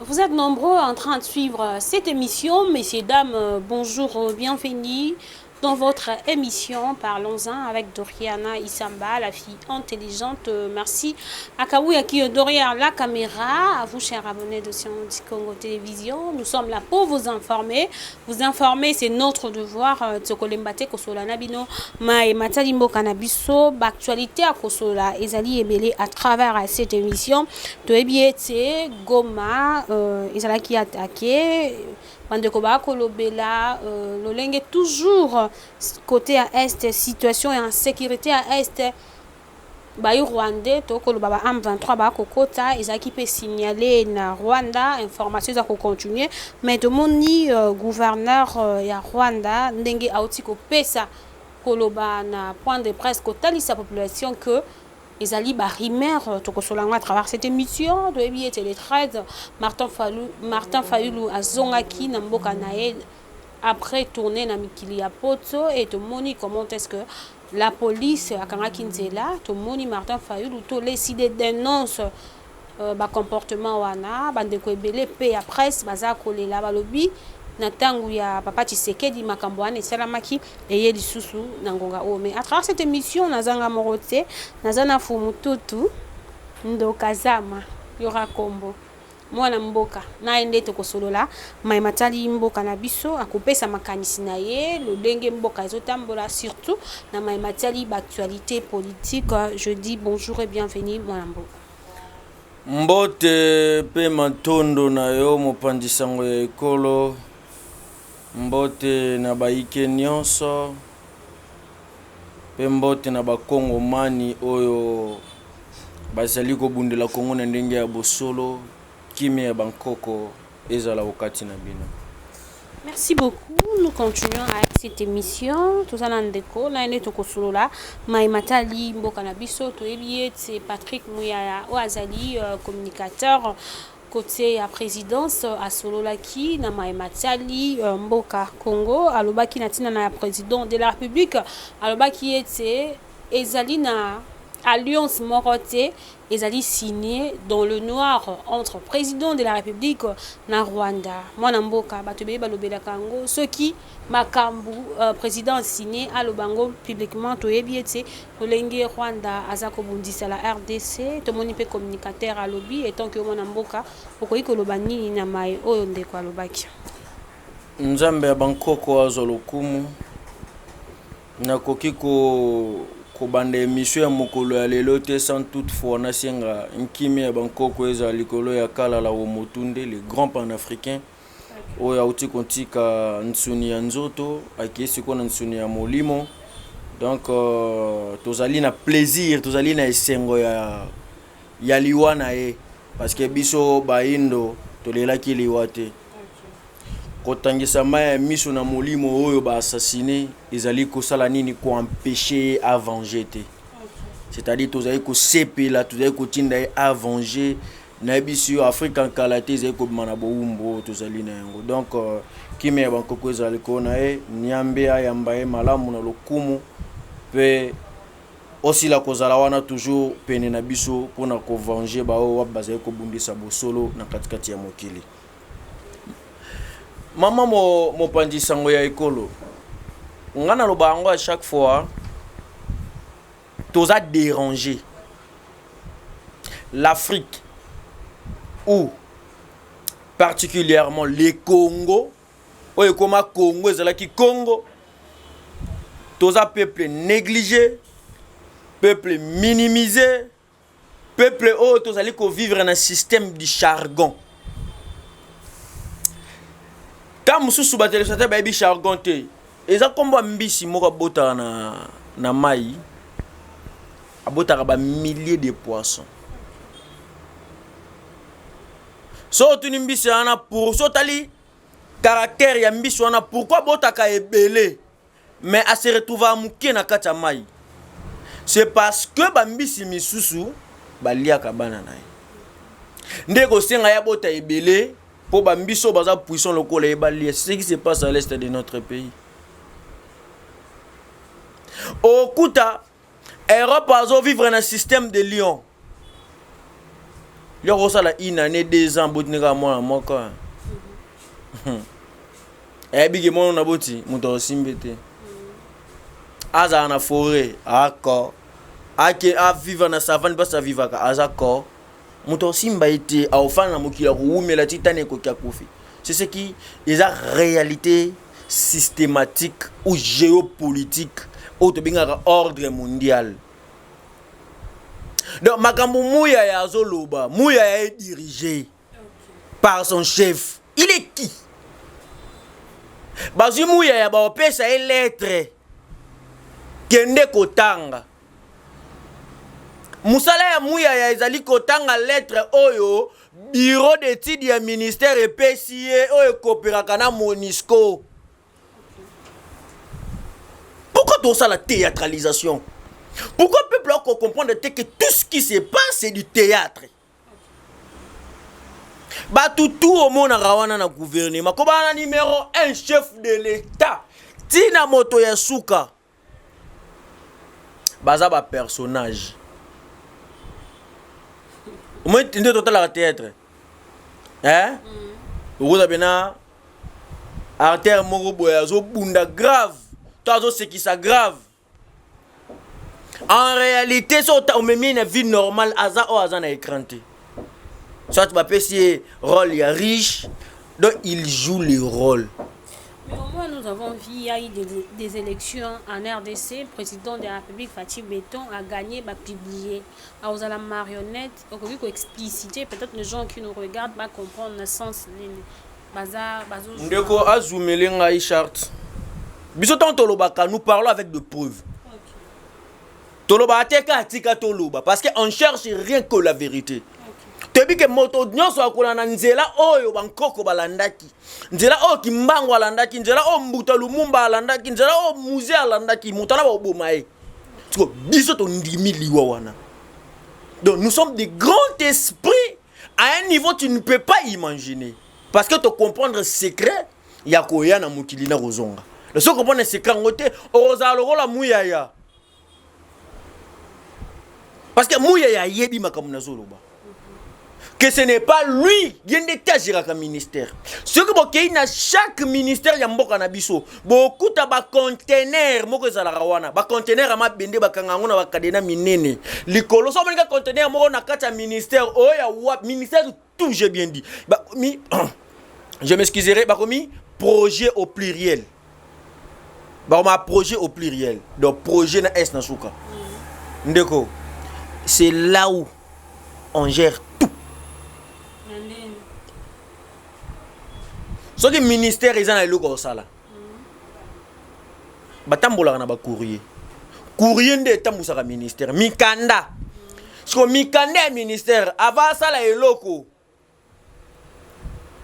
Vous êtes nombreux en train de suivre cette émission. Messieurs, dames, bonjour, bienvenue dans votre émission Parlons-en avec Doriana Isamba, la fille intelligente. Merci à Kaouya qui est derrière la caméra, à vous chers abonnés de Science Congo Télévision. Nous sommes là pour vous informer. Vous informer, c'est notre devoir. Tokolemba te kosola na bino maye matali mboka na biso, actualité ya kosola ezali ebele à travers cette émission. Toyebi ete Goma ezalaki attaqué. Bandeko bakolobela lolenge toujours côté ya est, situation ya insécurité ya est, bayi rwandais, tokoloba ba M23 bakokota, ezalaki mpe signalé na Rwanda. Information eza kocontinue, mais tomoni gouverneur ya Rwanda ndenge auti kopesa koloba na point de presse, kotalisa population que ezali barumeur. Tokosola yango à travers cette émission. Toyebi ete le 13, Martin Fayulu azongaki na mboka na ye après tournée na mikili ya poto, et tomoni comment est-ce que la police akangaki nzela. Tomoni Martin Fayulu tolesi de dénonce bacomportement wana. Bandeko ebele mpe ya presse baza kolela, balobi na ntango ya papa Tshisekedi makambo wana esalamaki, eye lisusu na ngonga oyo. Mais à travers cette émission, nazanga moko te, naza na Fumu Tutu Ndoka Zama Yora Kombo, mwana mboka na ye nde tokosolola maye matali mboka na biso. Akopesa makanisi na ye lolenge mboka ezotambola, surtout na maye matali baactualité politique. Je dis bonjour et bienvenue, mwana mboka. Mbote mpe matondo na yo, mopanzi sango ya ekolo. Mbote na bayike nyonso mpe mbote na bakongomani oyo bazali kobundela Kongo na ndenge ya bosolo. Kimia ya bankoko ezala okati na bino. Merci beaucoup. Nous continuons avec cette émission. Toza na ndeko na ye nde tokosolola maye matali mboka na biso. Toyebi ete Patrick Muyaya oyo azali communicateur côté ya présidence asololaki na maye matali mboka Congo. Alobaki na ntina na ya président de la République, alobaki ete ezali na alliance moko te ezali signé dans le noir entre président de la République na Rwanda. Mwana mboka, bato ebele balobelaka yango soki makambo président signé, aloba yango publiquement. Toyebi ete lolenge Rwanda aza kobundisa la RDC, tomoni mpe communicateur alobi. Etant que mwana mboka, okoki koloba nini na maye oyo ndeko alobaki? Nzambe ya bankoko azwa lokumu. Nakoki kobanda émission ya mokolo ya lelo te sans toutefois nasenga nkimi ya bankoko ezala likolo ya Kalala Womotunde, le grand panafricain oyo auti kotika nsuni ya nzoto, akei sikoyo na nsuni ya molimo. Donc tozali na plaisir, tozali na esengo ya liwa na ye, parce que biso bayindo tolelaki liwa te. Kotangisa mai ya miso na molimo oyo baassassine ezali kosala nini? Koempêche ye avenger te. C'est-à-dire tozali kosepela, tozali kotinda ye avenger. Nayebi yo, Afrika nkala te ezali kobima na bowumbu oyo tozali na yango. Donc kimia ya bankoko ezala likolo na ye. Nyambe ayamba ye malamu na lokumu mpe osila kozala wana toujours pene na biso mpona kovenger baoyo wapi bazali kobundisa bosolo na katikati ya mokili. Mama mopanzi sango ya ekolo, nga naloba yango à chaque fois, toza déranger. L'Afrique ou particulièrement le Congo, oyo ekóma Congo, ezalaki Congo, toza peuple négligé, peuple minimisé, peuple oyo tozali kovivre na système du jargon. Ntango mosusu batéléspectateur bayebi jargon te, eza nkombo ya mbisi moko abotaka na mai, abotaka bamilliers de poissons. So otuni mbisi wana pour so otali caractère ya mbisi wana, pourquoi abotaka ebele mais ase retrouvaka moke na kati ya mai? C'est parce que bambisi misusu baliaka bana na ye, nde kosenga ye abota ebele mpo bambisi oyo baza puissant lokola ye balia. C'est ce qui se passe à l'est de notre pays. Okuta Europe azovivre na système de lion. Yo kosala une année, 2 ans, boti kaka mwana moko. Ayebi ke mwana na boti, moto akosimbi te. Azala na forêt, ako ake avivre na savane, mpasi avivaka, aza ko moto akosimba ye te. Aofanda na mokili, akowumela ti tani ekoki, akufi. C'est ce qui eza réalité systématique ou géopolitique oyo tobengaka ordre mondial. Donc makambo Muyaya azoloba, Muyaya est dirigé par son chef. Il est qui? Bazwi Muyaya, baopesa ye lettre, kende kotanga. Mosala ya Muyaya ezali kotanga lettre oyo bureau d'étude ya ministère epesi ye, oyo ekooperaka na MONUSCO. Pourquoi tosala théâtralisation? Pourquoi peuple akocomprendre te que tout ce qui se passe, c'est du théâtre? Bato tu omonaka wana na gouvernement, kobana na numéro 1, chef de l'État, ntina moto ya suka, baza bapersonnage. Omoi nde totalaka théâtre, eh? Okoza pena acteur moko boye azobunda grave to azosekisa grave. En réalité, so omemi na vie normale, aza oyo aza na écran te. Soit bapesi ye rôle ya riche, donc il joue le rôle. Mais au moins, nous avons vu, il y a eu des élections en RDC. Le président de la République, Fatshi Béton, a gagné, va publier. Alors, la marionnette, on peut expliciter, peut-être les gens qui nous regardent vont comprendre le sens. Baza, bazo. Ndeko, azumele ngai charte. Biso ntango tolobaka, nous parlons avec de preuves. Tolobaka te ka atika toloba, parce que on cherche rien que la vérité. Toyebi ke moto nyonso akola na nzela oyo bankoko balandaki, nzela oyo Kimbango alandaki, nzela oyo Mbuta Lumumba alandaki, nzela oyo Mzee alandaki, moto ala bakoboma ye. Siko biso tondimi liwa wana. Donc nous sommes des grands esprits à un niveau tu ne peux pas imaginer, parce que tocomprendre secret ya koya na mokili na kozonga. So comprendre secret yango te, okozala lokola Muyaya, parce que Muyaya ayebi makambo nazoloba, que ce n'est pas lui ye nde te agéraka ministère. Soki bokei na chaque ministère ya mboka na biso, bokuta baconteneur moko ezalaka wana, baconteneur ya mabende, bakanga yango na bacadenas minene likolo. So omonika conteneur moko na kati ya ministère oyo ya wa ministère, tout, j'ai bien dit, bakomi, je m'excuserai, bakomi projet au pluriel. Bakoma projet au pluriel, donc projet na s na suka. Ndeko, c'est là où on gère tout. Soki ministère eza na eloko kosala, batambolaka na bacourrier. Courrier nde etambusaka ministère, mikanda. Siko mikanda ya ministère, ava asala eloko,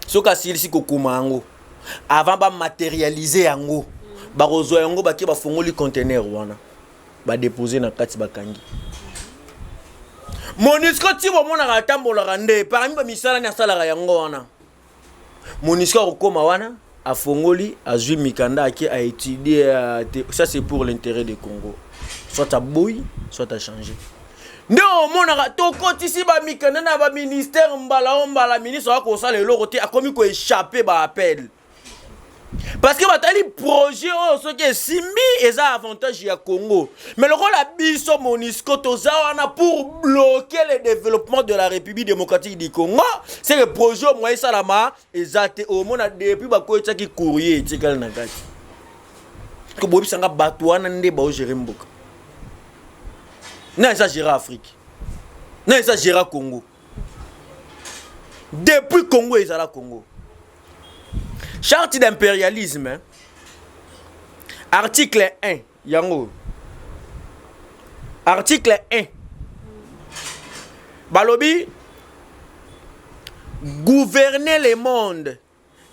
soki asilisi kokoma yango, avant bamatérialiser yango, bakozwa yango, bake, bafongoli conteneur wana, badepose na kati, bakangi. MONUSCO ti bomonaka atambolaka nde parmi bamisala ni asalaka yango wana. MONUSCO akokóma wana, afongoli, azwi mikanda, ake aétudie. Ça, c'est pour l'intérêt du Congo. Soit aboyi, soit achange. Nde omonaka tokotisi bamikanda na baministère mbala o mbala, ministre akosala eloko te, akomi koéchappe baappel, parce que batali projet oyo, soki esimbi, eza avantage ya Congo. Mais lokola biso MONUSCO toza wana pour bloquer le développement de la République démocratique du Congo, c'est que projet oyo mwa esalama eza te. Omona depuis bakoyetiaki courrier, etikali na kati. Ko boyebisanga, bato wana nde baogérer mboka na eza gérer Afrique, na eza gérer Congo depuis Congo ezala Congo. Charte d'impérialisme, article 1 yango, article 1 balobi: gouverner le monde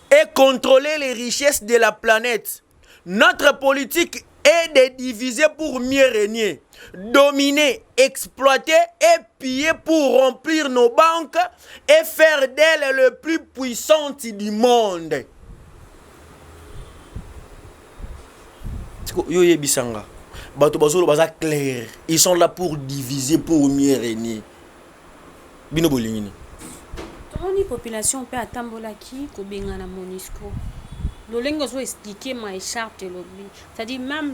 et contrôler les richesses de la planète. Notre politique est de diviser pour mieux régner, dominer, exploiter et piller pour remplir nos banques et faire d'elles le plus puissantes du monde. Yo yebisanga, bato bazolo baza clair, ils sont là pour diviser pour mieux régner. Bino bolingi nini? Population mpe atambolaki kobengana MONUSCO. Lolenge ozo expliquer ma charte elobi, c'est-à-dire même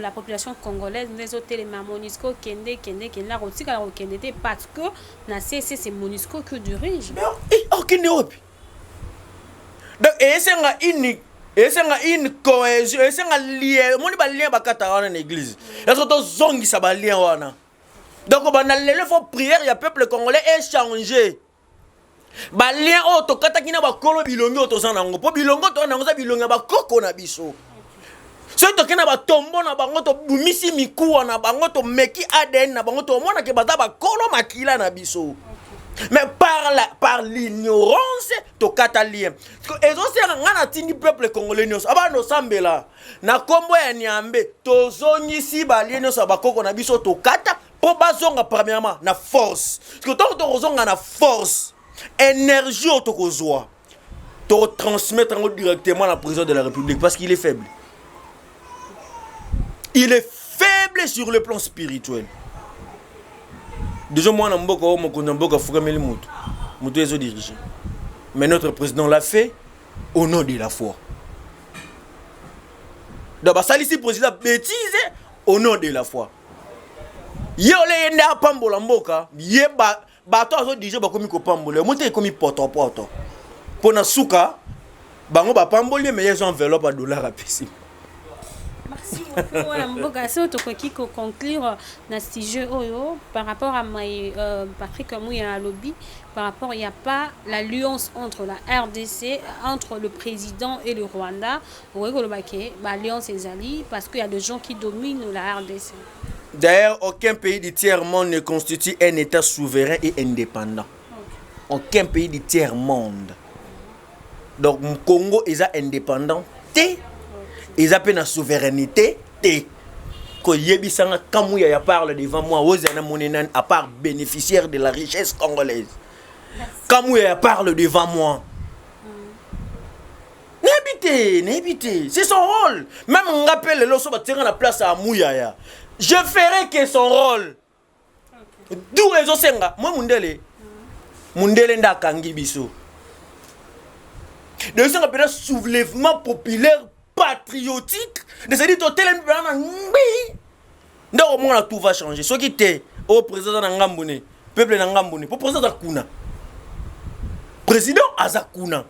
la population congolaise nde ezotelema: MONUSCO kende, kende, kende. Akotikala kokende te parce que na cc, c'est MONUSCO qui dirige. Okende wapi? Donc esenga une cohésion, esenga lien. Omoni balien bakataka wana na église, eso tozongisa balien wana. Donc banda lelo, faut prière ya peuple congolais échanger balien oyo tokataki na bakolo. Bilongi oyo toza nango, mpo bilongi oyo toza nango eza bilongi ya bakoko na biso. Soki tokei na batombo na bango, tobumisi mikuwa na bango, tomeki ADN na bango, tomonake baza bakolo makila na biso. Mais par l'ignorance, tokata lien. Ezosenga ngai natindi peuple congolais nyonso abanda osambela na nkombo ya Nyambe. Tozongisi balien nyonso ya bakoko na biso tokata, mpo bazonga premièrement na force, parce que ntango tokozonga na force, énergie oyo tokozwa, tokotransmettre yango directement na président de la République, parce qu'il est faible, il est faible sur le plan spirituel. Déjà mwana mboka oyo, mokonzi ya mboka afukameli moto, moto ezodirige. Mais notre président l'a fait au nom de la foi. Donc basalisi président bêtise au nom de la foi. Ye ole, ye nde apambola mboka. Ye bato azodirige bakomi kopambola yo mo te, ekomi potopoto. Mpo na suka bango bapamboli ye, mais ye ezo enveloppe ya dollar apesi. Merci beaucoup, wana mboka. So tokoki koconclure na sujet oyo par rapport à mai Patrick Mouya alobi par rapport, il n'y a pas l'alliance entre la RDC, entre le président et le Rwanda. Okoki koloba ke baalliance ezali parce qu'il y a des gens qui dominent la RDC. D'ailleurs, aucun pays du tiers-monde ne constitue un État souverain et indépendant. Aucun pays du tiers-monde. Donc, Congo est indépendant te, eza mpe na souveraineté te. Koyebisanga Kamuya ya parle devant moi, ozana mone nani à part bénéficiaire de la richesse congolaise? Kamuya ya parle devant moi, nayebi te, nayebi te. C'est son rôle. Même nga mpe lelo, so batianga na place ya Muyaya, je ferai que son rôle. D'où ezosenga mwa mundele, mundele nde akangi biso. Donc esenga mpenza soulèvement populaire patriotique, c'est-à-dire totelemi mpenza na ngbi nde okomona tout va changer. Soki te, oyo président aza na ngambu ne, peuple na ngambu ne, po président aza kuna, président aza kuna.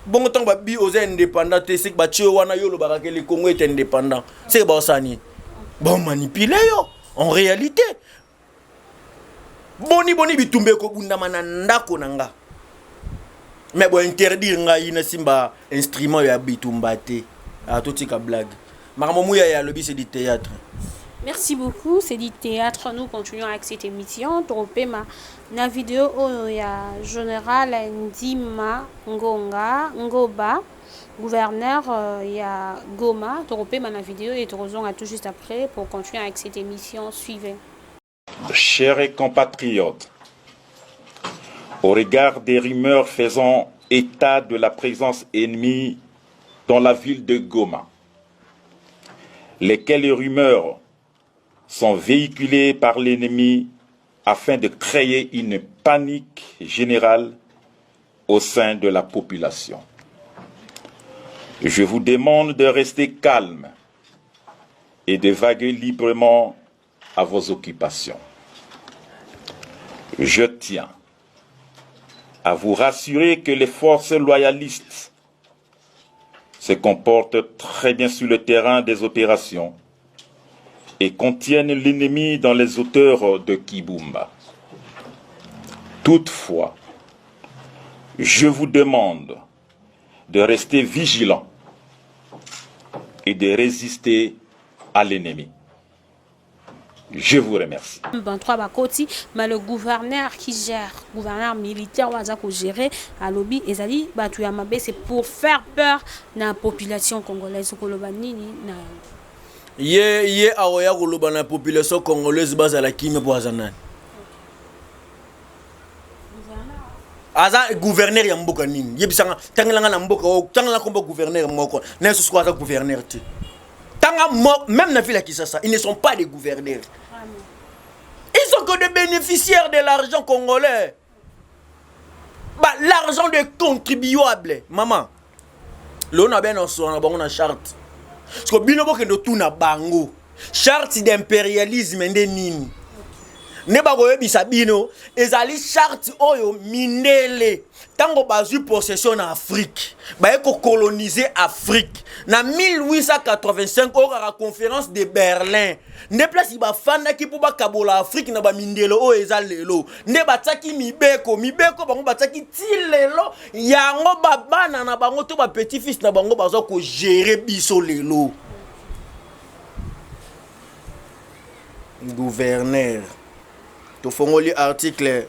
Bongo ntango babi oza indépendant te, seke batie yo wana, yo olobaka ke le Congo est indépendant, seke baosala nini? Baomanipule yo. En réalité, boni boni bitumba ekobundama na ndako na nga, mais bointerdire ngai nasimba instrument ya bitumba te. Totika blague. Makambo Muya ya alobi, c'est du théâtre. Merci beaucoup, c'est du théâtre. Nous continuons avec cette émission. Tropema na vidéo oyo ya général Ndima Ngonga Ngoba, gouverneur ya Goma. Tropema na vidéo et tozonga tout juste après pour continuer avec cette émission. Suivez. Chers compatriotes, au regard des rumeurs faisant état de la présence ennemie dans la ville de Goma, lesquelles rumeurs sont véhiculées par l'ennemi afin de créer une panique générale au sein de la population, je vous demande de rester calme et de vaguer librement à vos occupations. Je tiens à vous rassurer que les forces loyalistes se comportent très bien sur le terrain des opérations et contiennent l'ennemi dans les hauteurs de Kibumba. Toutefois, je vous demande de rester vigilant et de résister à l'ennemi. Je vous remercie. 23 bakoti, mais le gouverneur qui gère, gouverneur militaire oyo aza kogérer, alobi ezali bato ya mabe, c'est pour faire peur na population congolaise. Koloba nini na yango? Ye akoya koloba na population congolaise bazala kimia, mpo aza nani? Aza gouverneur ya mboka nini? Yebisanga, tangelanga na mboka oyo, tangela kombo gouverneur moko na ye susu aza gouverneur te. Tanga même na ville ya Kinshasa, ils ne sont pas des gouverneurs. Ils ont que des bénéficiaires de l'argent congolais. Bah, l'argent des contribuables, maman. Lelo na bino na bango na charte. Parce que bino bokende tuna bango. Charte d'impérialisme nde nini? Nde bakoyebisa bino ezali charte oyo mindele ntango bazwi possession na Afrique, baye kocoloniser Afrique na 1885, oyo kaka Conférence de Berlin, nde place bafandaki mpo bakabola Afrique na bamindele oyo eza lelo. Nde batiaki mibeko, mibeko bango batiaki ti lelo yango babana na bango to bapetit fils na bango baza kogérer biso lelo. Gouverneur, tofongoli article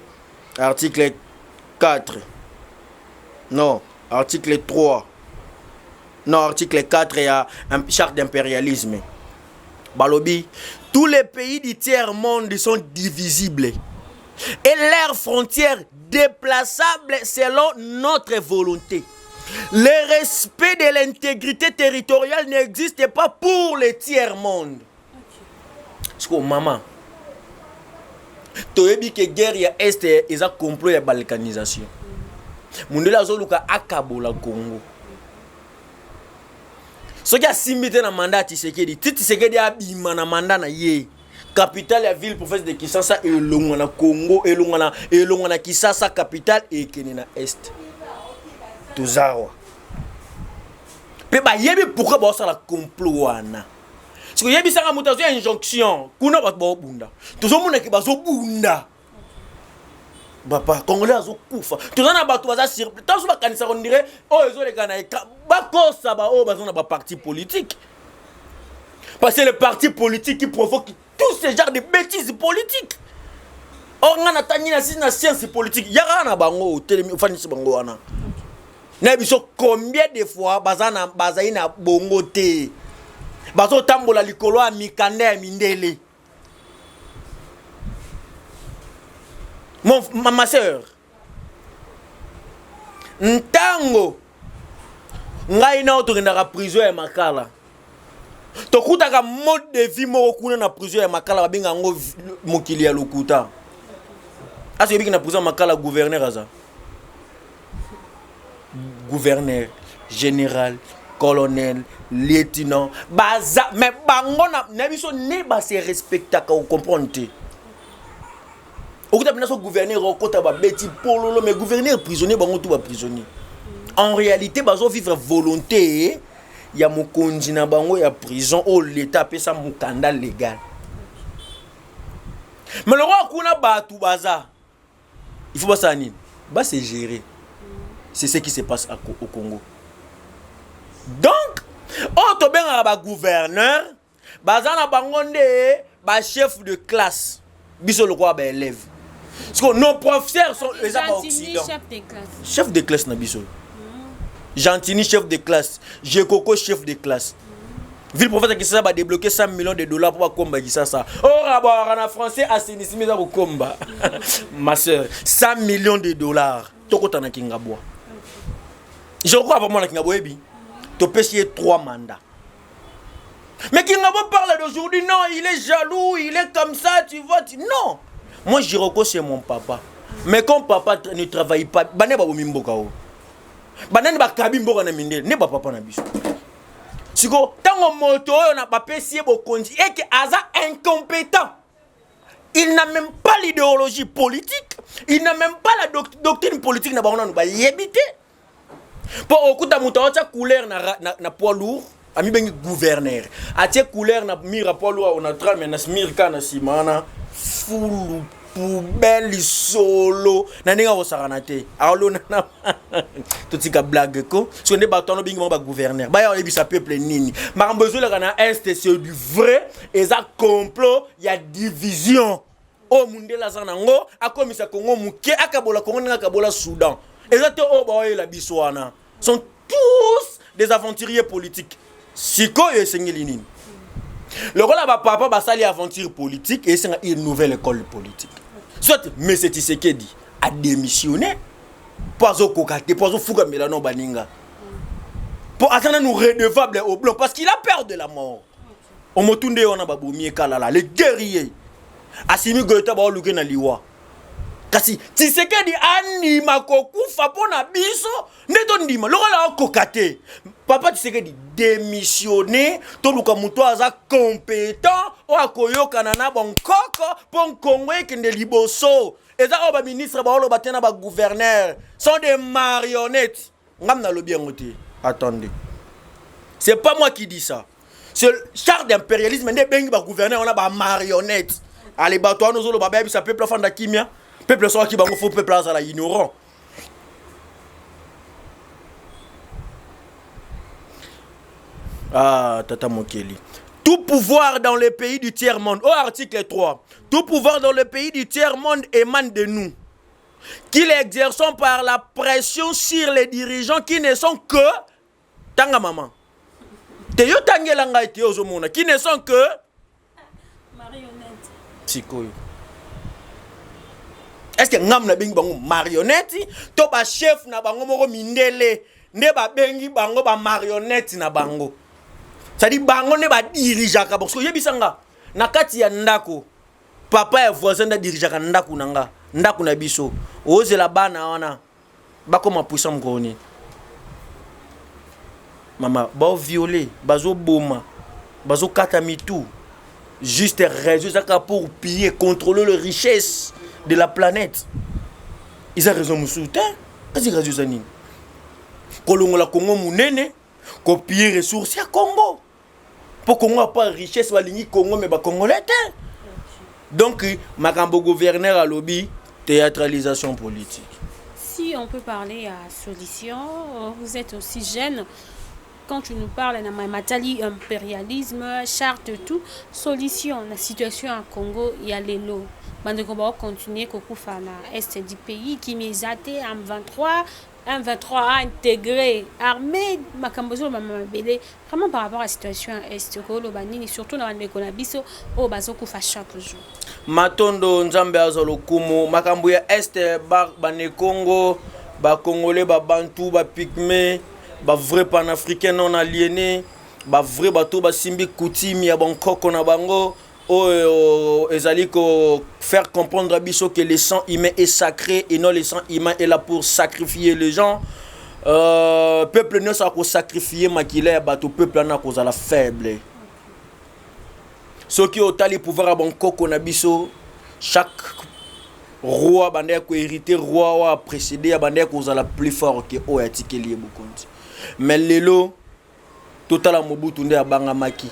4, non, article 3, non, article 4 ya charte d'impérialisme. Balobi: tous les pays du tiers monde sont divisibles et leurs frontières déplaçables selon notre volonté. Le respect de l'intégrité territoriale n'existe pas pour le tiers monde. Siko mama, toyebi ke guerre ya Est eza complot ya balkanisation. Mundele azoluka akabola Congo. Soki asimbi te na mandat ya Tshisekedi, ti Tshisekedi abima na mandat na ye, capitale ya ville province de Kinshasa elongwa na Congo, elongwa na Kinshasa capitale, ekende na Est. Tozawa mpe bayebi pourquoi baosala complot wana. Soki oyebisaka moto azwi injonction kuna, bato baobunda, tozomonaki bazobunda, papa congolais azokufa. Toza na bato baza sur ntanso bakanisaka on dirait oyo ezoleka na écran. Bakosa baoyo baza na baparti politique, parce que le parti politique qui provoque tout ce genre de bêtises politiques. Or nga natangi na sisi na science politique, yaka na bango, otelemi, ofandisi bango wana na biso. Combien de fois baza na bazali na bongo te, bazotambola likolo ya mikanda ya mindele. Ma sœur, ntango ngai nao tokendaka prison ya Makala, tokutaka mode de vie moko kuna na prison ya Makala, babenga yango mokili ya lokuta. Asi oyebiki na prison ya Makala, gouverneur aza gouverneur, général, colonel, lieutenant baza, mais bango na biso nde base respectaka, ocomprendre te. Okuta mpena so gouverneur okota, babeti pololo, mais gouverneur prisonnier, bango tu baprisonnier. En réalité bazovivre volonté ya mokonzi na bango ya prison oyo l'État apesa mokanda légal. Mais lokola kuna bato baza, il faut basala nini? Base gérer. C'est ce qui se passe au Congo. Donc oyo tobengaka bagouverneur, baza na bango nde bachef de classe, biso lokola baélève. Parce que nos professeurs sont eza baoccident. Chef de classe. Chef de classe na biso Gentini, chef de classe Jekoko, chef de classe. Ville province ya Kinshasa badébloqué 100 millions de dollars mpo bakomba Kinshasa. Oyo bawaka na français assainissement eza kokomba. Ma sœur, 100 millions de dollars, tokota na Kingabwa. Je crois vraiment na Kingabwa, oyebi topesi ye 3 mandats. Mais Kingabwa parle d'aujourd'hui, non, il est jaloux, il est comme ça, tu vois. Non, moi Jiroko, c'est mon papa, mais comme papa ne travaille pas, bane babomi mboka o banani, bakabi mboka na mindele nde bapapa na biso. Siko ntango moto oyo na bapesi ye bokonzi eke aza incompétent, il n'a même pas l'idéologie politique, il n'a même pas la doctrine politique na bango nanu bayebi te. Mpo okuta moto aotya couleur na poids lourd, amibengi gouverneur, atie couleur na mur ya poids lourd, onatra, mais na mur kaka na nsima wana fulu, poubelle solo na ndenge akosakana te. Alona totika blague ko soki nde bato wana obengi bango bagouverneur, baya oyebisa peuple nini? Makambo ezoleka na Est, c'est du vrai, eza complot ya division oyo mundele aza nango, akomisa Kongo moke, akabola Kongo ndenge akabola Soudan. Eza te oyo baoyela biso wana, sont tous des aventuriers politiques. Sikoyo esengeli nini? Lokola bapapa basali aventure politique, esenga une nouvelle école politique. Soit M. Tshisekedi a démissionné mpo azokoka te, mpo azofukamela no baninga, mpo aza nanu redevable au blanc parce qu'il a peur de la mort. Omotu nde wana babomi ekalala le guerrier. Assimi Goïta baoluke na liwa. Kasi Tshisekedi andima kokufa mpo na biso nde tondima lokola akoka te. Papa Tshisekedi démissionner, toluka moto aza compétent oyo akoyokana na bonkoko mpo Nkongo ekende liboso. Eza oyo ba ministre baoloba te na ba gouverneur sont des marionnettes. Ngam nalobi yango te. Attendez. C'est pas moi qui dis ça. C'est charte d'impérialisme nde ebengi ba gouverneur wana ba marionnettes. Allez bato wana ozoloba bayebisa peuple afanda kimia. Peuple soki bango faut peuple azala ignorant. Ah, Tata Mokeli. Tout pouvoir dans le pays du tiers-monde. Au article 3. Tout pouvoir dans le pays du tiers-monde émane de nous. Qu'il exerçons par la pression sur les dirigeants qui ne sont que... Tanga maman. Te yo tangela ngai te ozomona. Qui ne sont que... Marionnette. Sikoyo. Est-ce que ngam na bengi bango marionnette to ba chef na bango moko mindele nde babengi bango ba marionnette na bango. C'est-à-dire bango nde ba dirigeaka parce que yebisa nga na kati ya ndako papa ya voisin nde dirigeaka ndako na nga ndako na biso ozela bana wana bakoma puissant mokolo nini mama baoviole bazoboma bazokata mitu juste raison ezaka pour piller contrôler les richesses de la planète eza raison mosusu te kasi raison eza nini kolongola Congo monene kopiller ressource ya Congo mpo Congo apa richesse balingi Congo me bacongolais te donc makambo gouverneur alobi théâtralisation politique. Si on peut parler à solution, vous êtes aussi jeune. Quand tu nous parles de matali impérialisme, charte, tout, solution, la situation à Congo, il y a lelo. Bandeko ba continuer kokufa na est du pays qui mezate M23 M23 a intégré armée makambo ezoloba mabele vraiment par rapport à la situation ya est koloba nini surtout na bandeko na biso oyo bazokufa chaque jour. Matondo Nzambe azwa lokumu. Makambo ya est banekongo bakongolais babantu bapygmée bavrai panafricain non aliéné bavrai bato basimbi coutume ya bankoko na bango oyo ezali ko faire comprendre à biso que le sang humain est sacré et non le sang humain est là pour sacrifier les gens. Peuple nyonso akosacrifie makila ya bato, peuple wana akozala faible. Soki otali pouvoir ya bankoko na biso, chaque roi banda ya kohériter roi oyo aprécédé ya banda ya kozala plus fort ke oyo atikeli ye bokonzi. Mais lelo totala Mobutu nde abangamaki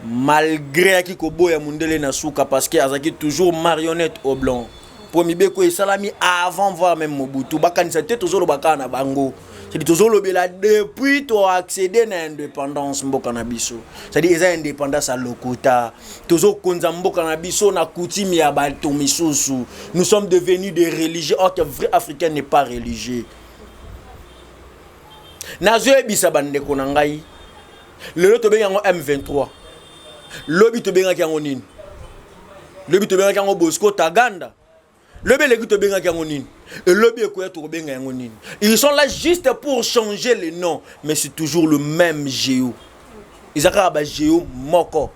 malgré aki koboya mundele na suka parce que azalaki toujours marionnette au blanc. Po mibeko esalami avant voir même Mobutu bakanisa te tozoloba kaka na bango. C'est-à-dire tozolobela depuis to accéder na indépendance mboka na biso. C'est-à-dire eza indépendance ya lokota. Tozokonza mboka na biso na coutume ya bato misusu. Nous sommes devenus des religieux or que vrai africain n'est pas religieux. Nazoyebisa bandeko na ngai lelo tobengi yango M23. Lobi tobengaki yango nini? Lobi tobengaki yango Bosco Taganda. Lobi eleki tobengaki yango nini? Lobi ekoya tokobenga yango nini? Ils sont là juste pour changer le nom, mais c'est toujours le même géo. Ils ont ba géo moko.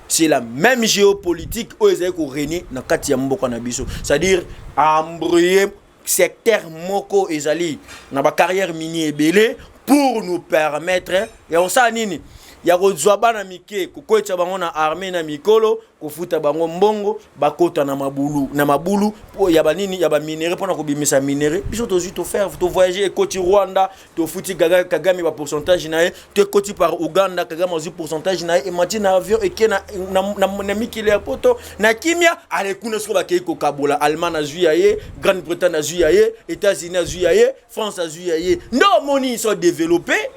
C'est la même géopolitique oyo ezali ko régner na kati ya mboka na biso. C'est-à-dire embrouiller secteur moko ezali na ba carrière minière ebele pour nous permettre ya kosala nini? Ya kozwa bana mike kokwetisa bango na armée na mikolo kofuta bango mbongo bakota na mabulu na mabulu po ya banini ya ba minerai mpona kobimisa minerai. Biso tozwi tofaire tovoyage ekoti Rwanda tofuti Kagame ba pourcentage na ye, to ekoti par Uganda Kagame azwi pourcentage na ye emati na avion eke na mikili ya poto na kimia. Ale kuna sikoyo bakei kokabola. Allemagne azwi ya ye, Grande-Bretagne azwi ya ye, États-Unis azwi ya ye, France azwi ya ye. Nde omoni ils sont développés.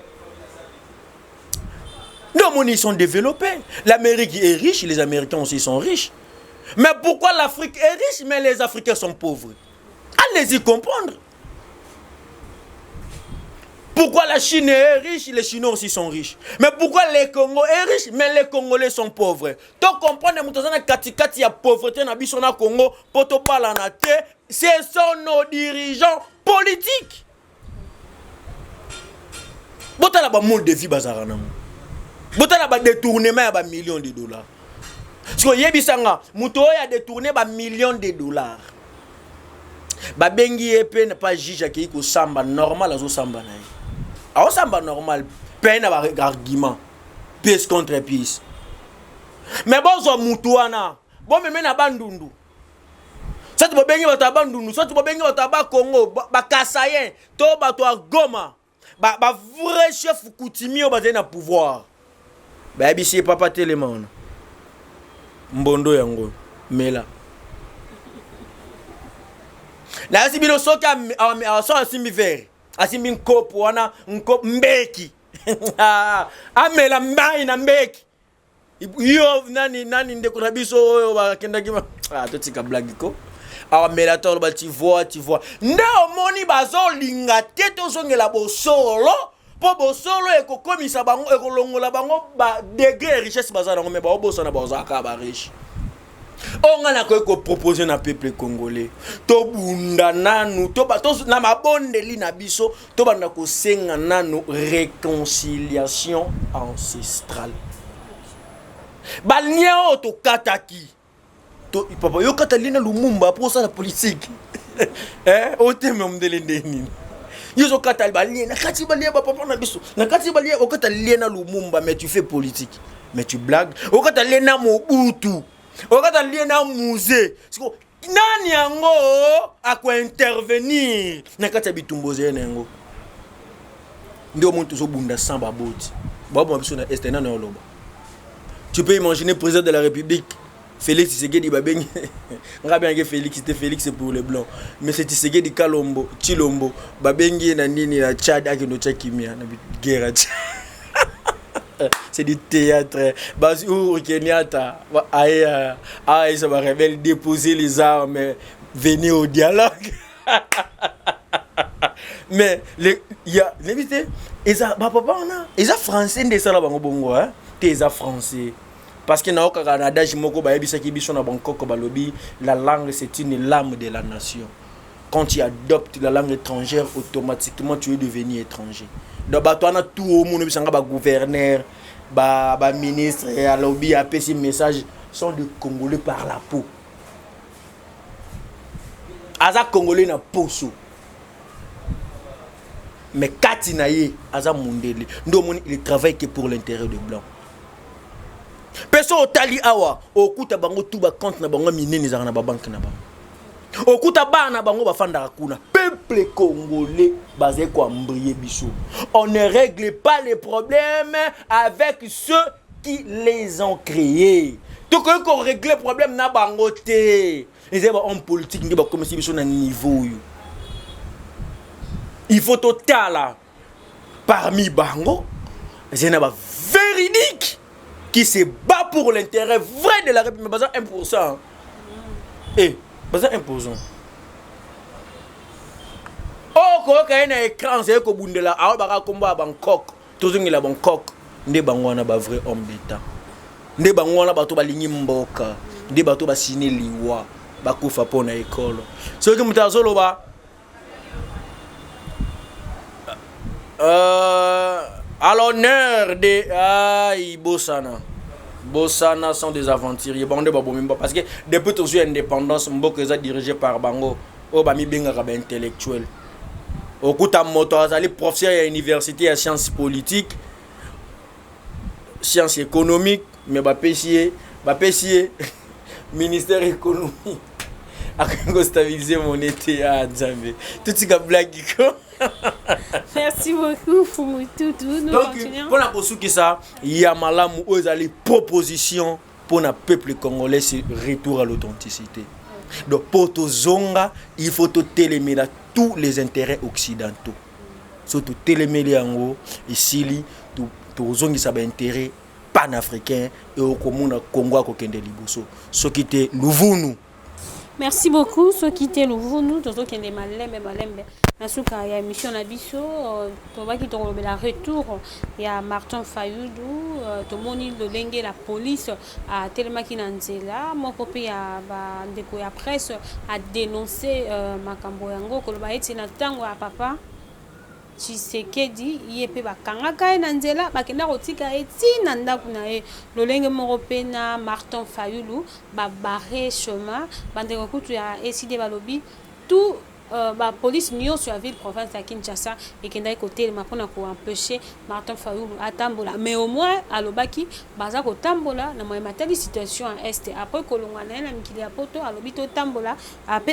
Non, mon, ils sont développés. L'Amérique est riche, les Américains aussi sont riches. Mais pourquoi l'Afrique est riche, mais les Africains sont pauvres? Allez-y comprendre. Pourquoi la Chine est riche, les Chinois aussi sont riches? Mais pourquoi le Congo est riche, mais les Congolais sont pauvres? To comprendre, mutu kati kati ya pauvreté na biso na Congo, poto bala na te, ce sont nos dirigeants politiques. Botala ba mode de vie bazalaka nango. Botala ba détournement ya ba millions de dollars. Sikoyo yebisa nga, moto oyo a détourné ba millions de dollars, babengi ye mpe pa juge, akei kosamba normal, azosamba na ye, aosamba normal mpe na baargument pièce contre pièce. Mais bozwa mutu wana, bomeme na Bandundu, soki bobengi bato ya Bandundu, soki bobengi bato ya Bakongo, Bakasayen to bato ya Goma, bavrai chef coutumier oyo bazali na pouvoir, bayebisi ye: "Papa, telema wana, mbondo yango, mela." Nayasi bino, soki so asimbi verre, asimbi nkopo wana, mbeki, amela mai na mbeki. Yo nani nani, ndeko na biso oyo bakendaki, ah, totika blague ko. Awamela to aloba: "Tu vois, tu vois." Nde omoni bazolinga te tozongela bosolo, mpo bosolo ekokomisa bango, ekolongola bango badegré ya richesse baza nango. Me baobosana, bazalaka bariche. Oyo ngai nakoki kopropose na peuple congolais: tobunda nanu na mabondeli na biso, tobanda kosenga nanu réconciliation ancestrale, balien oyo tokataki. Papa, yokata lien na Lumumba mpo osala politike, oteme mondele nde nini? Yo ozokata balien na kati, balien bapapa na biso na kati, balien. Okata lien na Lumumba, mais tu fais politique, mais tu blagues. Okata lien na Mobutu, okata lien na Mzee. Siko nani yango akointervenir na kati ya bitumba ozali na yango? Nde omoni tozobunda sans baboti, baboma biso na Est. Nano oloba, tu peux imaginer, président de la République Félix Tshisekedi, babengi nga, bengaki Félix te, Félix pour les blancs, mais c'est Tshisekedi Kalombo Chilombo. Babengi ye na nini, na Tchad, akende otya kimia na guerre. C'est du théâtre. Basi Uhuru Kenyatta aye ayesa barebelle: "Déposer les armes, venir au dialogue." Mais ya nayebi te, eza bapapa wana, eza français nde esala bango bongo te, eza français. Parce que naokaka na adage moko bayebisaki biso na Bangkok, balobi: "La langue, c'est une lame de la nation. Quand tu adoptes la langue étrangère, automatiquement tu es devenu étranger." Donc bato wana tu omona bisanga, bagouverneur, baministre, alobi, apesi message, sont de Congolais par la peau. Aza Congolais na poso, mais kati na ye aza mondele. Nde omoni, il travaille que pour l'intérêt de blanc. Mpe so otali awa, okuta bango tu, bacompte na bango minene ezalaka na babanke na bango, okuta bana na bango bafandaka kuna. Peuple congolais, bazali koembrouiller biso. On ne règle pas les problèmes avec ceux qui les ont créés. Tokoki korégler problème na bango te. Ezali bahomme politique nde bakomisi biso na niveau oyo. Il faut totala parmi bango, ezali na bavéridique qui se bat pour l'intérêt vrai de la République. Baza 1%, e baza 1%. Oyo koyoka ye na écran, azali kobundela awa, baka kombo ya Bangkok, tozongela Bangkok. Nde bango wana bavrai homme d'état, nde bango wana bato balingi mboka, nde bato basine liwa, bakufa mpo na ekolo. Soki moto azoloba à l'honneur de ai, bosana, bosana, sont des aventuriers. Bango nde babomi mboka, parce que depuis tozwi indépendance, mboka eza dirigé par bango oyo bamibengaka baintellectuel. Okuta moto azali professeur ya université ya science politique, science économique, mais bapesi ye ministère économie, akoki kostabiliser monnaie te. Ya Nzambe, totika blague ko. Merci beaucoup, Fumu Tutu. Nous Donc continuons. Mpona kosukisa ya malamu, oyo ezali proposition mpona peuple congolais, c'est retour à l'authenticité. Donc mpo tozonga, il faut totelemela tous les intérêts occidentaux. So totelemeli yango, esili, tozongisa baintérêt panafricain e okomona Congo akokende liboso. Soki te, luvunu. Merci beaucoup. Soki te, luvunu. Tozokende malembe malembe na suka ya émission na biso. Tobaki tokolobela retour ya Martin Fayulu. Tomoni lolenge la police atelemaki na nzela moko mpe ya bandeko ya presse adénonce makambo yango, koloba ete na ntango ya papa Tshisekedi ye mpe bakangaka ye na nzela, bakenda kotika ye ti na ndako na ye. Lolenge moko mpe na Martin Fayulu, ba barrer chemin. Bandeko kutu ya ECiDé balobi tout ba police nyonso ya ville province ya Kinshasa ekendaki kotelema mpona ko empêcher Martin Fayulu atambola, mais au moins alobaki baza kotambola na moyen matali situation ya Est. Après kolongwa na ye na mikili ya poto, alobi totambola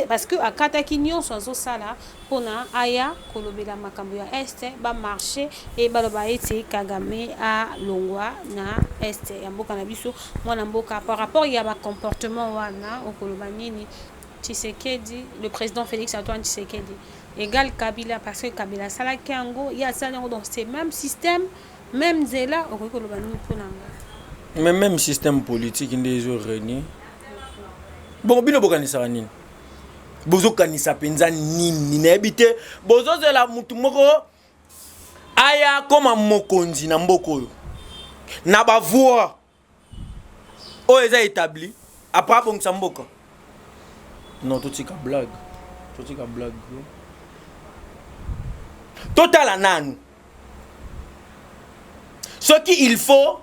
parce que akataki nyonso azosala mpona aya kolobela makambo ya Est, ba marcher e baloba ete Kagame alongwa na Est ya mboka na biso. Mwana mboka, par rapport ya ba comportement wana, okoloba nini? Tshisekedi, le président Félix Antoine Tshisekedi égal Kabila, parce que Kabila asalaki yango, ye asali yango, donc c'est même système, même nzela. Okoki koloba nini mpona ngo? Mais même système politique nde ezorégner. Bon, bino bokanisaka nini? Bozokanisa mpenza nini? Nayebi te. Bozozela mutu moko aya koma mokonzi na mboka oyo na ba voix oyo eza établi, après abongisa mboka? Non, totika blague, totika blague. Totala nanu soki il faut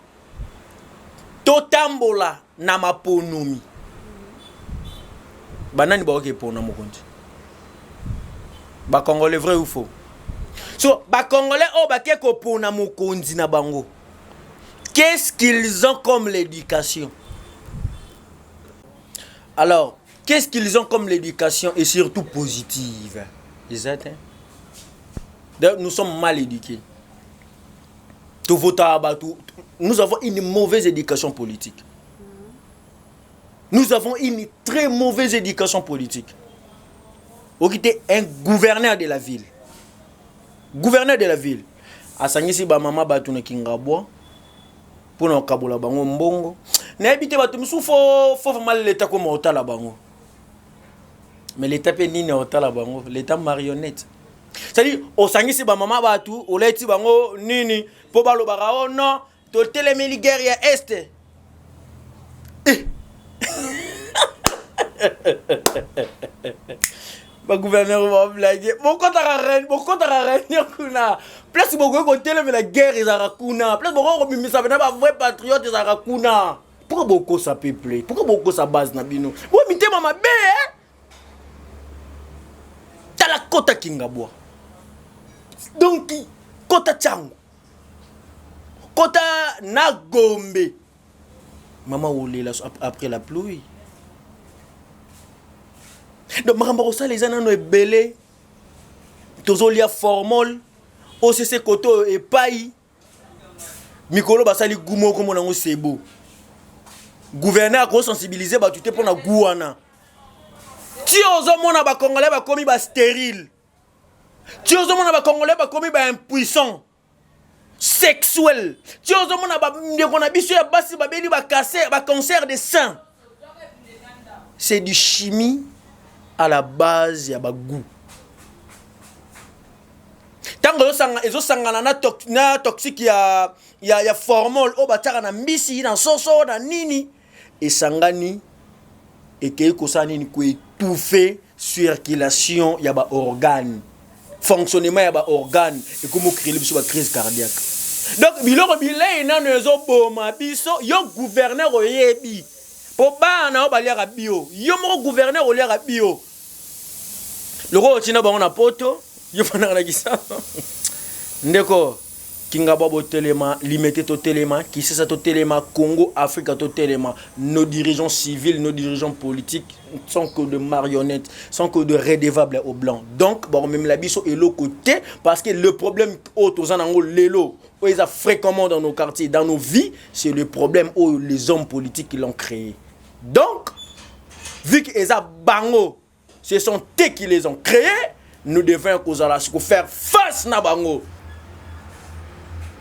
totambola na maponomi. Banani bakoki epona mokonzi? Bacongolais, vrai ou faux? So bacongolais oyo bake kopona mokonzi na bango, qu'est-ce qu'ils ont comme l'éducation? Alors, qu'est-ce qu'ils ont comme l'éducation, et surtout positive? Eza te. Nous sommes mal éduqués. Tovotaka bato. Nous avons une mauvaise éducation politique, nous avons une très mauvaise éducation politique. Oki te, un gouverneur de la ville, gouverneur de la ville asangisi bamama bato na Kingabwa mpona kokabola bango mbongo. Nayebi te, bato mosusu faut vraiment leta koma otala bango. Mais leta mpe nini otala bango? Leta marionnette. C'est-à-dire osangisi bamama bato, oleti bango nini mpo balobaka: "Oh non, totelemeli guerre ya Est." Eh! Bagouverneur bablague. Bokɔtaka réunion kuna, place bokoki kotelemela guerre ezalaka kuna, place bokoki kobimisa pena bavrai patriote ezalaka kuna. Pourquoi bokosa peuple? Pourquoi bokosa base na bino? Bo mitema mabe, eh? Tala, kota Kingabwa, donc kota Tshangu, kota na Gombe, mama olela après la pluie. Donc makambo kosala eza nano ebele. Tozolia formol osese kote oyo epai mikolo basali gu moko mona yango sebo. Gouverneur akosensibiliser bato te mpo na gu wana. Ti ozomona bacongolais bakomi bastérile, ti ozomona bacongolais bakomi baimpuissant sexuel, ti ozomona bandeko na biso ya basi babeli bacancer de sein, c'est du chimie à la base ya bagoût. Ntango ezosangana na toxique ya formol oyo batiaka na mbisi, na soso, na nini, esangani, ekei kosala nini? Koétouffer circulation ya baorgane, fonctionnement ya baorgane, ekomi ocréer biso bacrise cardiaque. Donc biloko bilei nano ezoboma biso. Yo gouverneur oyebi mpo bana oyo baliaka bio, yo moko gouverneur oliaka bio lokola otinda bango na poto, yo fandaka na Kisasa. Ndeko, Kingabwa botelema, Limete totelema, Kisasa totelema, Congo Afrika totelema. Nos dirigeants civils, nos dirigeants politiques sont que de marionnettes, sont que de redevables au blanc. Donc bakomemela biso eloko te, parce que le problème oyo toza nango lelo, oyo eza fréquemment dans nos quartiers, dans nos vies, c'est le problème oyo les hommes politiques l'ont créé. Donc vu que eza bango, ce sont eux qui les ont créés, nous devons kozala faire face na bango.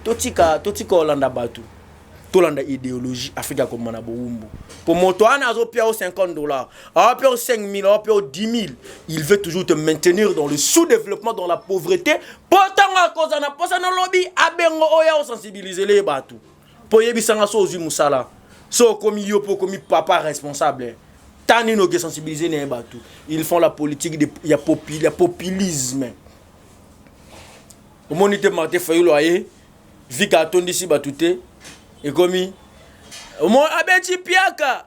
Totika, totika olanda bato, tolanda idéologie. Afrika akoma na bowumbu po moto wana azopia o 50 $, aopia o 5000, aopia o 10 000. Il veut toujours te maintenir dans le sous-développement, dans la pauvreté, mpo ntango akozala na mposa na lobi abengo oyo aosensibiliser le bato. Mpo oyebisanga, so ozwi mosala, so okomi yo mpo okomi papa responsable, ta nini oke sensibiliser na ye bato? Ils font la politique de, ya populisme. Omoni te Martin Fayulu aye vika atondisi bato te, ekomi abeti piaka,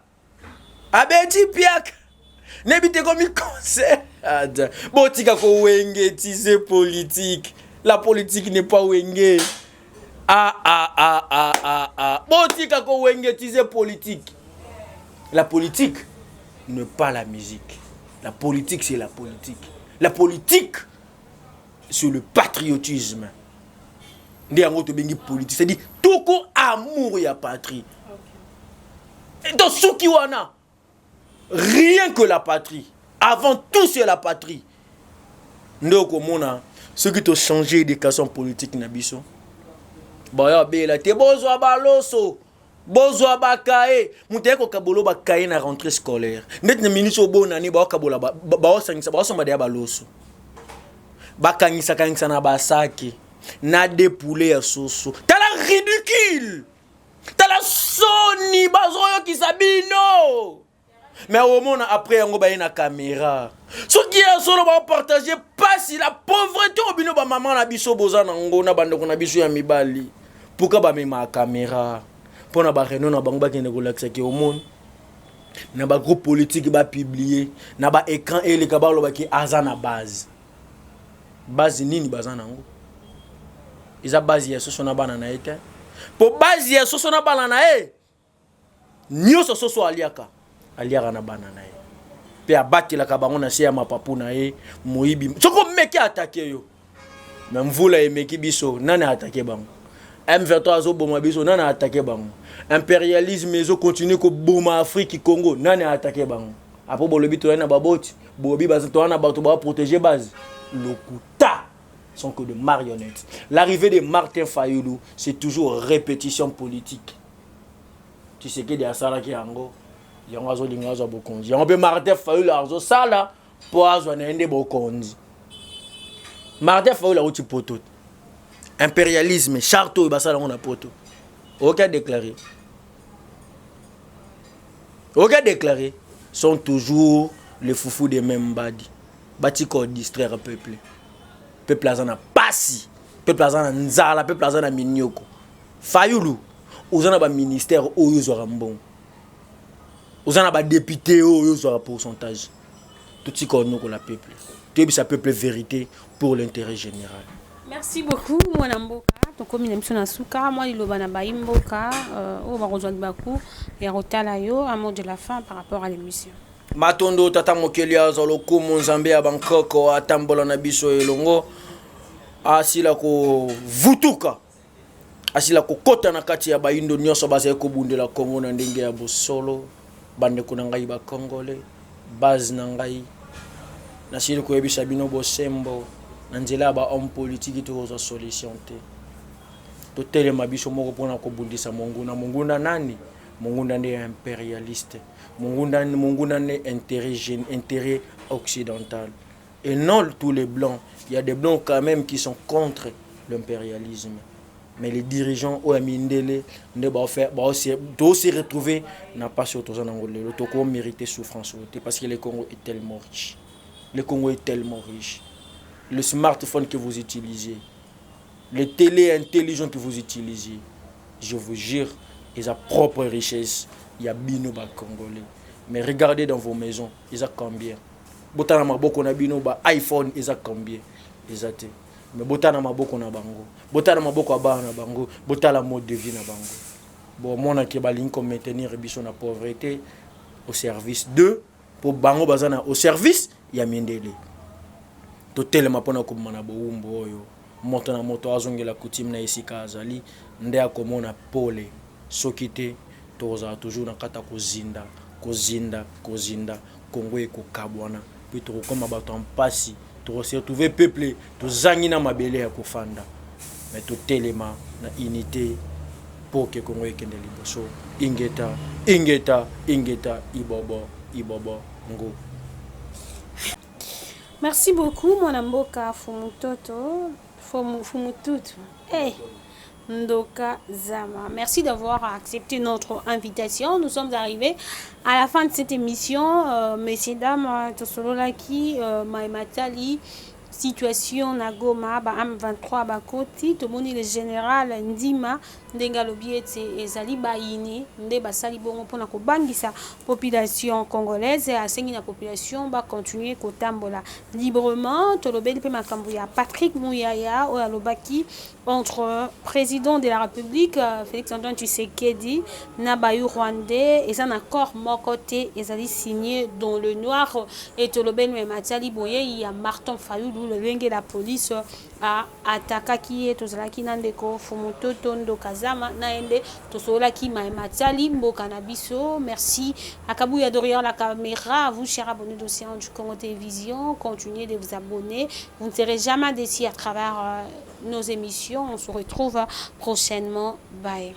abeti piaka, nebi te ekomi concert. Botika kowengetize politique. La politique n'est pas wenge. Ah ah ah ah ah ah. Botika kowengetize politique. La politique n'est pas la musique. La politique, c'est la politique. La politique, c'est le patriotisme. Nde yango tobengi politique, c'est-à-dire toko amour ya patrie. Donc soki wana rien que la patrie, avant tout c'est la patrie. Nde okomona soki tochange éducation politique na biso, baya bela te, bozwa baloso, bozwa bakaye. Moto aye kokabola bakaye na rentrée scolaire, ndeti na minute obonani baokabola, baosangisa, baosomba deya baloso, bakangisa-kangisa na basaki na de poulet ya soso. Tala ridicule, tala soni bazoyokisa bino. Mais omona après yango baye na caméra, soki ya solo bapartage pasi, la pauvreté oyo bino bamama na biso boza nango na bandeko na biso ya mibali. Pourquoi bamemaka caméra? Mpo na baréunion na bango, bakende kolakisaki. Omoni na bagroupe politique bapublie na baécran, eleka, balobaki aza na base. Base nini baza nango? Eza base ya soso na bana na ye te, mpo base ya soso na bana na ye nyonso, soso aliaka, aliaka na bana na ye mpe abatelaka bango na se ya mapapu na ye. Moyibi soki omeki atake yo. Me mvula emeki biso, nani atake bango? M23 azoboma biso, nani atake bango? Impérialisme ezokontinue koboma Afrique, Congo, nani atake bango? Apo bolobi toyai na baboti, bolobi toza na bato baprotege base. Lokuta, sont que de marionnettes. L'arrivée de Martin Fayulu, c'est toujours répétition politique. Tshisekedi asalaki yango, yango azolinga azwa bokonzi, yango mpe Martin Fayulu azosala mpo azwa na ye nde bokonzi. Martin Fayulu awuti poto, impérialisme, charte oyo basala yango na poto. Okoki adéclaré, okoki adéclaré, sont toujours le fufu de même mbadi. Batika distraire peuple. Peuple aza na pasi, peuple aza na nzala, peuple aza na minioko. Fayulu, oza na baministère oyo ozwaka mbongo, oza na badéputé oyo ozwaka pourcentage. Totika onyokola peuple, toyebisa peuple vérité pour l'intérêt général. Merci beaucoup, mwana mboka. Tokomi na biso na suka. Mwa liloba na bayi mboka oyo bakozwa libaku ya kotala yo, un mot de la fin par rapport à l'émission. Matondo. Tata mokeli azwa lokumu. Nzambe ya bankoko atambola na biso elongo. Asila kovutuka, asila kokɔta na kati ya bayindo nyonso bazali kobundela Kongo na ndenge ya bosolo. Bandeko na ngai bacongolais, base na ngai, nasili koyebisa bino bosembo, na nzela ya bahomme politique tokozwa solution te. Totelema biso moko mpona kobundisa monguna. Monguna nani? Monguna nde ya impérialiste, monguna, monguna nde intérêt occidental, et non tous les blancs. Il y a des blancs quand même qui sont contre l'impérialisme, mais les dirigeants oyo ya mindele nde se retrouver na pasi oyo toza nango lelo. Tokomérite souffrance oyo te, parce que le Congo est tellement riche, le Congo est tellement riche. Le smartphone que vous utilisez, les télé intelligents que vous utilisez, je vous jure, eza propre richesse ya bino bacongolais. Mais regardez dans vos maisons, eza combien? Botala maboko na bino, ba iPhone eza combien? Eza te. Mais botala maboko na bango, botala maboko ya bana na bango, botala mode de vie na bango, bomonaki balingi komaintenir biso na pauvreté au service de mpo bango baza na au service ya mindele. Totelema mpona kobima na bowumbu oyo. Moto na moto azongela coutume na esika azali, nde akomona pole. Soki te, tokozala toujours na kati ya kozinda, kozinda, kozinda. Kongo ekokabwana mpe tokokóma bato ya mpasi, tokose retrouve peuple tozangi na mabele ya kofanda. Me totelema na unité mpo ke Kongo ekende liboso. Ingeta, ingeta, ingeta, ibobo, ibobo ngo. Merci beaucoup, mwana mboka Fumutoto, Fumututu. Hey. Ndoka Zama. Merci d'avoir accepté notre invitation. Nous sommes arrivés à la fin de cette émission. Messieurs, dames, Tosololaki, Maimatali, Situation na Goma, ba M23 bakoti, tomoni le général Ndima ndenge alobi ete ezali bayini nde basali bongo mpona kobangisa population congolaise. Asengi na population bacontinue kotambola librement. Tolobeli mpe makambo ya Patrick Muyaya oyo alobaki entre président de la République Félix Antoine Tshisekedi na bayu rwandais eza na accord moko te ezali signé dans le noir. E tolobeli me matiali boyei ya Martin Fayulu, lolenge la police atakaki ye. Tozalaki na ndeko Fumutoto Ndokazama na ye nde tosololaki maye matiali mboka na biso. Merci à Kabouya derrière la caméra, à vous, chers abonnés d'Océan du Congo Télévision. Continuez de vous abonner, vous ne serez jamais déçus à travers nos émissions. On se retrouve prochainement. Bye.